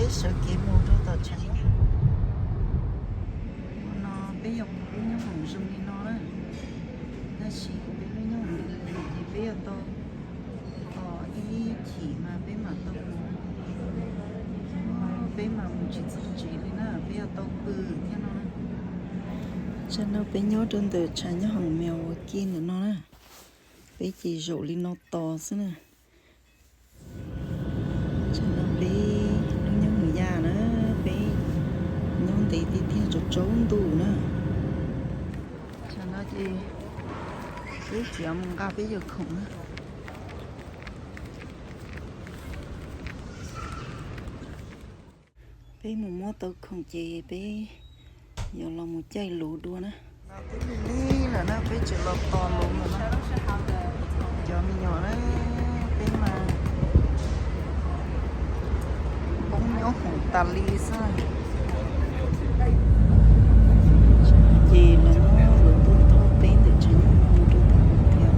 Sawv kev mus rau tom tshav nyob hoom. Ua no peb yuav mus lub nyob hoom zoo li no na. Tab sis peb lub nyob hoom li lawm ces peb yuav tau tos ib chim mas peb mam tau mus. Peb mas mus tsis txog tsev li na, peb yuav tau pw thiab no. Tsam no peb nyob rau ntawm tshav nyob hoom Milwaukee ntawm no na. Peb ces zaum li no tos xwb na. Tsam no peb lub nyob hoom ya na, peb nyob ntev tiag tiag tsaus ntuj na. Tsam no ces peb tseem mus nqa peb cov khoom na. Peb mus muab tau khoom ces peb yuav los mus caij luv dua na. Twb lig lig lawm na, peb tseem los tos luv lawm na. Cov me nyuam na, peb mas poob nyob hoom tas li xwb. Ces lawv muab luv tuaj thauj peb ntawm tshav nyob hoom rau tom hotel.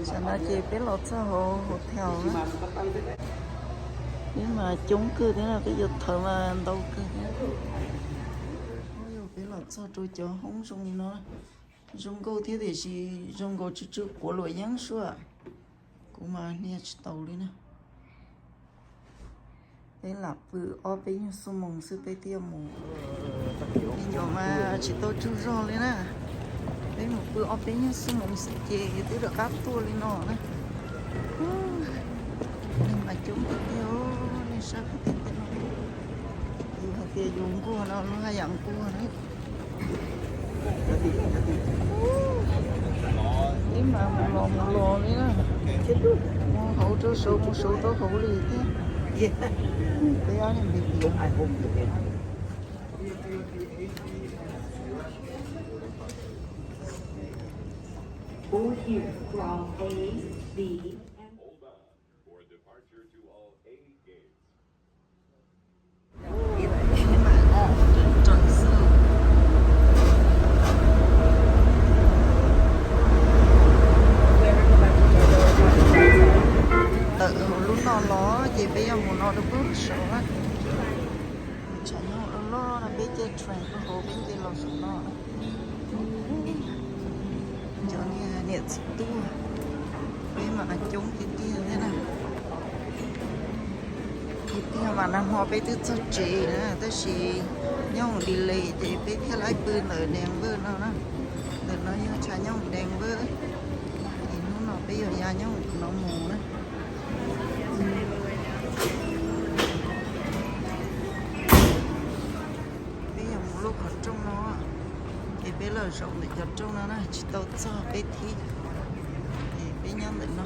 Tsam no ces peb los txog hauv hotel na. Peb mas coob kawg thiab no, peb cov thawv mas ntau kawg thiab. Peb los txog rau cov hoob zoo li no, zoo nkauj thiab tiam sis zoo nkaus tsw tsw quav luam yeeb suab. Kuv mas hnia tsis tau li na. Peb lam pw ob peb nyuag xuab moos xwb peb twb yuav mus. Me nyuam mas tsis tau tsaug zog li na. Peb mus pw ob peb nyuag xuab moos xwb ces twb rov qab tuaj li no na. Neeg mas coob tiag tiag, nej saib qhov tiag tiag no. Yus hais tias yus nquag no luag haj yam nquag na. Ib mas mus los mus los li na. Mus hauv rau saud mus saud rau hauv li thiab. Peb ob niag npis npis. Board here for all A, B, and Tawm hauv lub no los ces peb yuav mus no rau pem saud. Tshav nyob loj loj no peb caij train rau hauv peb nce los saum no. Cov niam txiv tub, peb mas coob tiag tiag thiab na. Tiag tiag mas nag hmo peb twb txog tsev na, tab sis nyob hoom Delay ces peb thiaj li pw ntawm Denver no na. Ntawm no yog tshav nyob hoom Denver, es hnub no peb yuav ya nyob hoom no mus na. Peb yuav mus lub qhov rooj no, ces peb los zaum ntawm cov rooj no na, tsis tau txog peb thib, ces peb nyob ntawm no.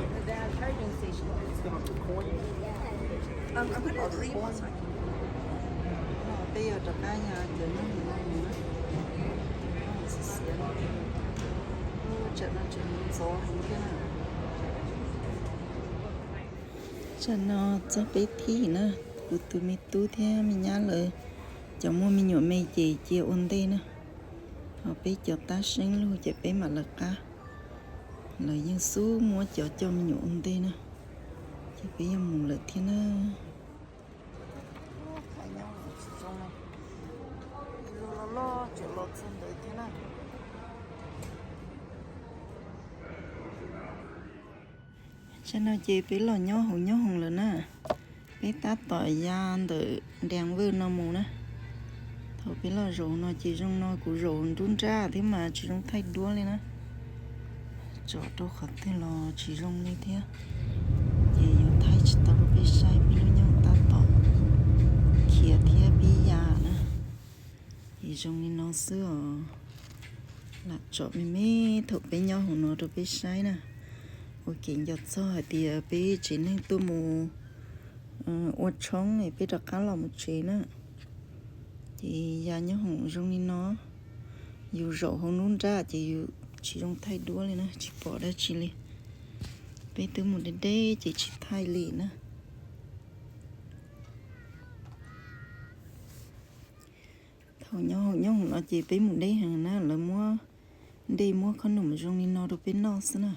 Peb yuav rov qab ya cov nyob hoom no mus na. Xiav xiav, tsam no tseem ntxov heev thiab na. Tsam no txog peb thib na, kuv tus me tub thiab me nyab lawv cov muaj me nyuam me ces cia ua ntej na. Ho peb cov tab seeb lug ces peb mam lawv qab. Lawv yeej xub muab cov coj me nyuam ua ntej na. Ces peb yuav mus lawm thiab na. Loj loj tseem los txog ntawd thiab na. Tsam no ces peb los nyob hauv nyob hoom lawm na. Peb tab tom ya ntawm Denver no mus na. Thaum peb los zaum no ces zoo no kuv zaum nruab nrab thiab mas tsis zoo thaij duab li na. Tsom rau qhov twg los tsis zoo li thiab. Ces yuav thaij tsis tau rau peb saib, peb lub nyoog tab tom khiav thiab pib ya na. Ces zoo li no xwb os. Lam tsom me me thaum peb nyob hauv no rau peb saib na. Ua kev nco txog hais tias peb tsev neeg tuaj mus ua tshoob es peb rov qab los mus tsev na. Ces ya nyob hoom zoo li no, yus zaum hauv nruab nrab ces yus tsis zoo thaij duab li na, tsis pom dab tsi li. Peb twb mus deb deb ces tsis thaij li na. Thaum nyob hauv nyob hoom no ces peb mus deb heev na, lawv muab dej muab khob noom zoo li no rau peb noj xwb na.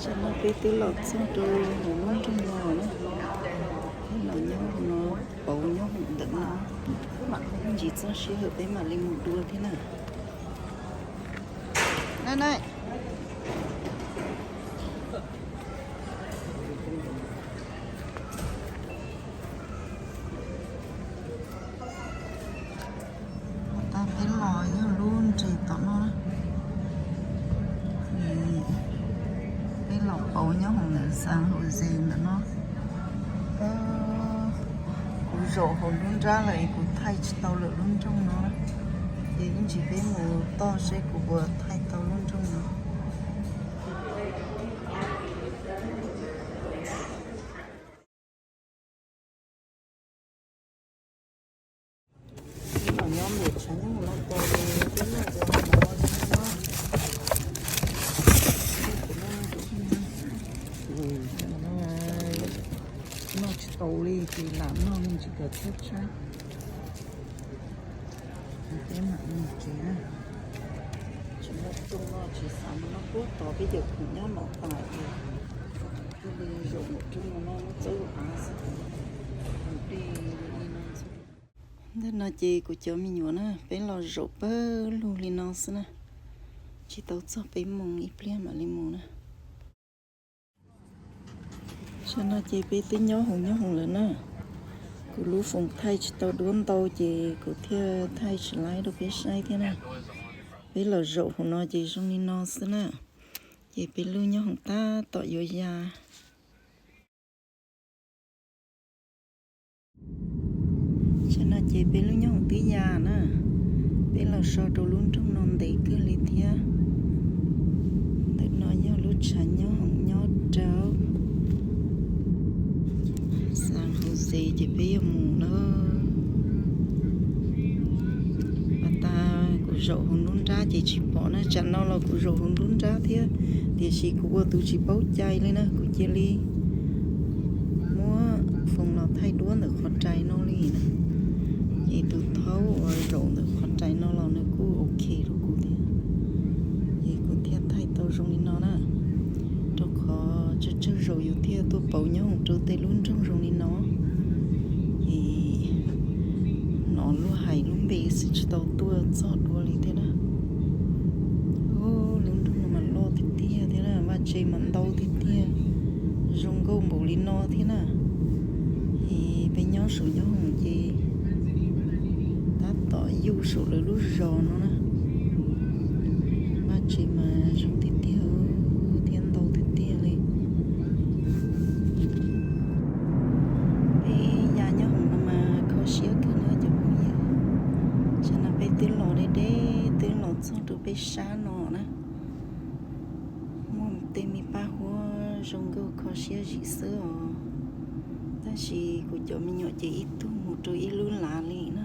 Tam no peb twb los txog rau hauv lub nroog no na, peb los nyob hauv no, pauv nyob hauv ntawm no, ib ntsis txog sij hawm peb mam li mus dua thiab na. Tag peb los yog lub nres tom no, peb los pauv nyob hauv ntawm San Jose ntawm no. Kuv zaum hauv nruab nrab lawm es kuv thaij tsis tau lawm lub nroog no, ces ib ntsis peb mus toj seb kuv puas thaij tau lub nroog no. Peb los nyob ntawm tshav nyob hauv no tos peb noj cov no, noj tsis tau li ces lam noj me ntsis kom tshiab tshiab. Peb mam mus tsev na. Tsis muaj rooj no, tsis xav mus noj puag tod, peb cov khoom nyob no tas ces thiaj li zaum mus rooj no noj lub txawb av xwb. Ntawm no ces kuv cov me nyuam na, peb los zaum pawg lug li no xwb na, tsis tau txog peb moos ib pliag mam li mus na. Tam no ces peb twb nyob hauv nyob hauv lawm na. Kuv lub foos thaij tsis tau duab ntau ces kuv thiaj thaij tsis laib rau peb saib thiab na. Peb los zaum hauv no ces zoo li no xwb na. Ces peb lub nyob hauv tab tom yuav ya. Tam no ces peb lub nyob hauv twb ya na. Peb los so rau lub nroog no ntev kawg li thiab. Ntawm no yog lub tshav nyob hauv nyob rau San Jose ces peb yuav mus na. Has tas kuv zaum hauv nruab nrab ces tsis pom na, tsam no los kuv zaum hauv nruab nrab thiab, tiam sis kuv ua tus tsis paub cai li na, kuv cia li muab foos los thaij duab ntawm qhov rais no li na. Ces tus thaub uas zaum ntawm qhov rais no los nws kuj ok rau kuv thiab, ces kuv thiaj thaij tau zoo li no na. Rau qhov tsawg tsawg zaus yus thiaj tuaj pauv nyob hauv rau tej lub nroog zoo li no, ces hnov luag hais lub npe xwb tsis tau tuaj txog dua li thiab na. Lub nroog no mas loj tiag tiag thiab na, vaj tse mas ntau tiag tiag, zoo nkauj npaum li no thiab na. Es peb nyob saum nyob hauv ces tab tom yuj saum lawv lub zos no na. Vaj tse mas zoo tiag tiag thiab ntau tiag tiag li. Peb ya nyob hauv no mas kho siab kawg na cov phooj ywg. Tam no peb twb los deb deb twb los txog rau peb sab no na. Muaj tej me paj huab zoo nkauj kho siab zim xwb os. Tab sis kuv cov me nyuam ces ib tug mus rau ib lub lav li na.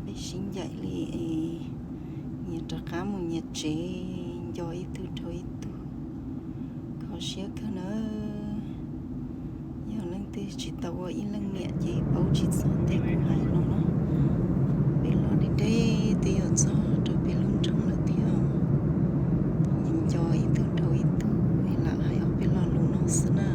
Peb sib ncaim li es nyias rov qab mus nyias tsev, nco ib tug dhau ib tug. Kho siab kawg na. Yog leej twg tsis tau ua ib leej niam ces paub tsis txog tej kuv hais no na. Peb los deb deb twb yuav txog rau peb lub nroog lawm thiab. Nco ib tug dhau ib tug, lam hais ob peb lo lus no xwb na.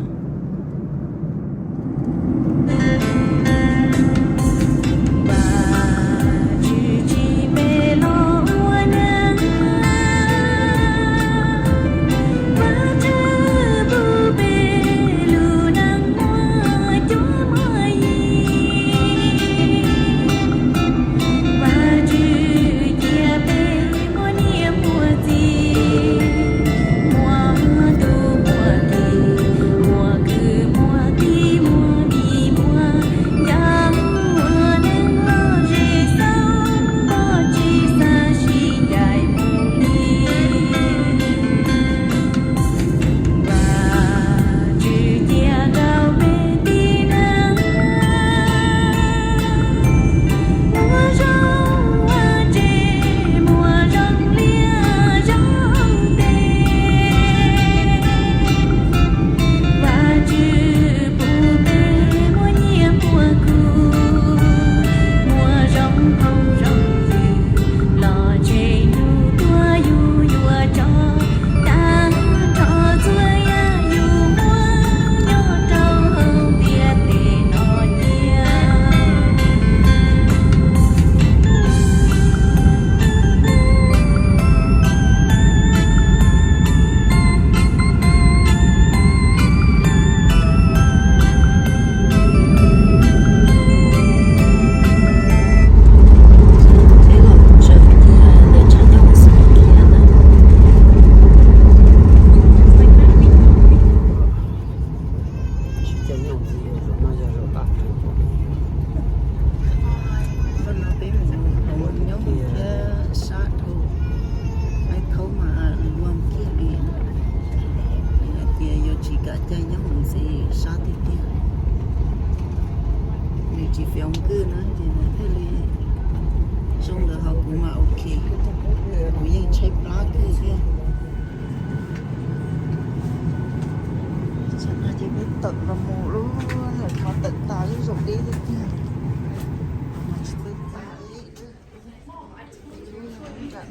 Cas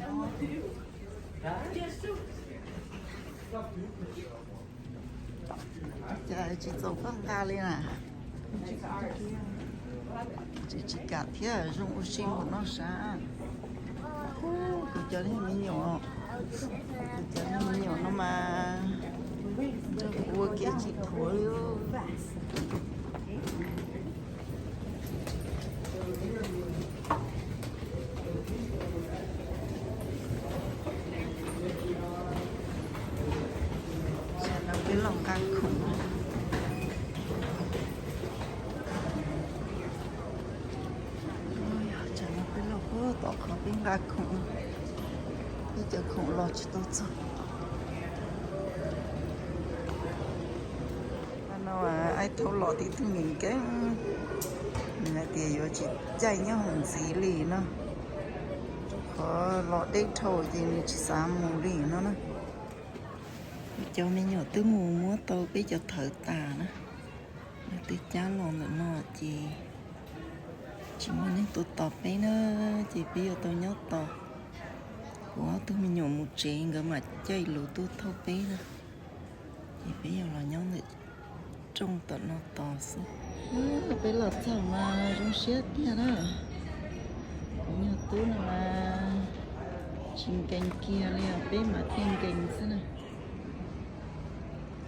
tsis txaus koj nqa li na? Tsis, tsis kam thiab, zoo ua si mus noj sab. Kuv cov me nyuam, kuv cov me nyuam no mas nrog kuv ua kev tsis thuav li. Tam no peb los nqa khoom. Tam no peb los puag tom qhov peb nqa khoom, peb cov khoom los tsis tau txog. Tam no Aib Thaub los tib tug nkees nkees, nws hais tias yuav tsis caij nyob hauv ntxiv li no, rau qhov los deb dhau ces nws tsis xav mus li no na. Peb cov me nyuam twb mus muab tau peb cov thawv tas na. Lawv twb cab los ntawm no ces tsis muaj neeg tuaj tos peb na, ces peb yuav tau nyob tos. Kuv ob tug me nyuam mus tsev nkawd mam caij lus tuaj thauj peb na. Ces peb yuav los nyob ntawm rooj tom no tos xwb. Peb los txog mas zoo siab tiag na. Kuv nyuag tub no mas tsis nkees kiag li os, peb mas thiaj nkees xwb na.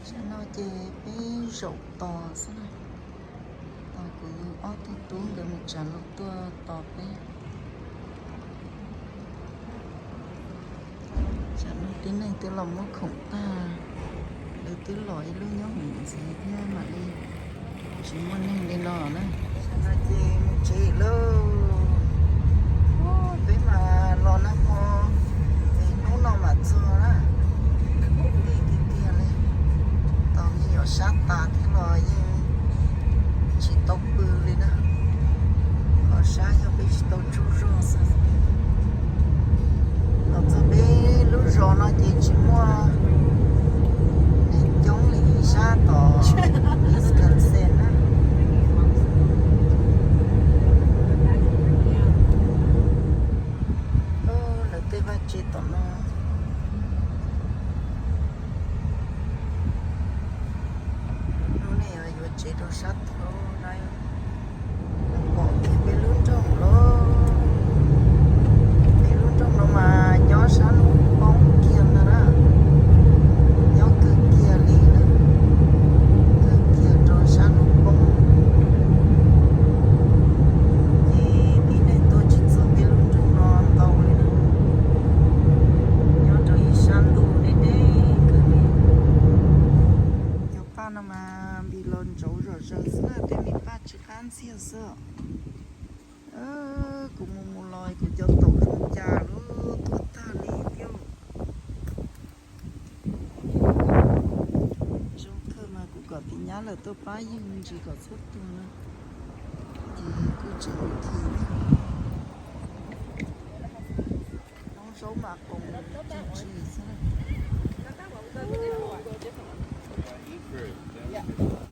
Tam no ces peb zaum tos xwb na, tos kuv yug ob tug tub nkawd mus tsav lus tuaj tos peb. Tam no tib neeg twb los muab khoom tag, lawv twb los ib lub nyob hauv ntxiv thiab mam li tsis muaj neeg li no na. Tam no ces mus tsev lawm. Peb mas los nag hmo, es hnub no mam txog na. Ntev tiag tiag li, tos me nyuam sab tas thiab los yeej tsis tau pw li na. Qhov sab yog peb tsis tau tsaug zog xwb. Los txog peb lub zos no ces tsis muaj neeg coob li sab tom Wisconsin na. Lawv tej vaj tsev tom no. Hnub no yuav tsev rau sab tod na. Pom kiag peb lub nroog los, peb lub nroog no mas nyob sab hnub poob kiag ntag na. Nyob kawg kiag li na, kawg kiag rau sab hnub poob. Ces tib neeg tuaj tsis txog peb lub nroog no ntau li na. Nyob rau ib sab ntuj deb deb kawg li. Cov paj no mas npis los ntsauv zom zaws xwb na, tej me paj tsw qab ntxiag xwb. Kuv mus mus los kuv cov taum zoo cas lub tuag tag li thiab. Zoo kawg mas kuv kom tus nyab lawm tuaj pab ywg me ntsis kom txhob tuag na, ces kuj tseem ua khi. Hoob zaub mas qoos tsis tsis xwb.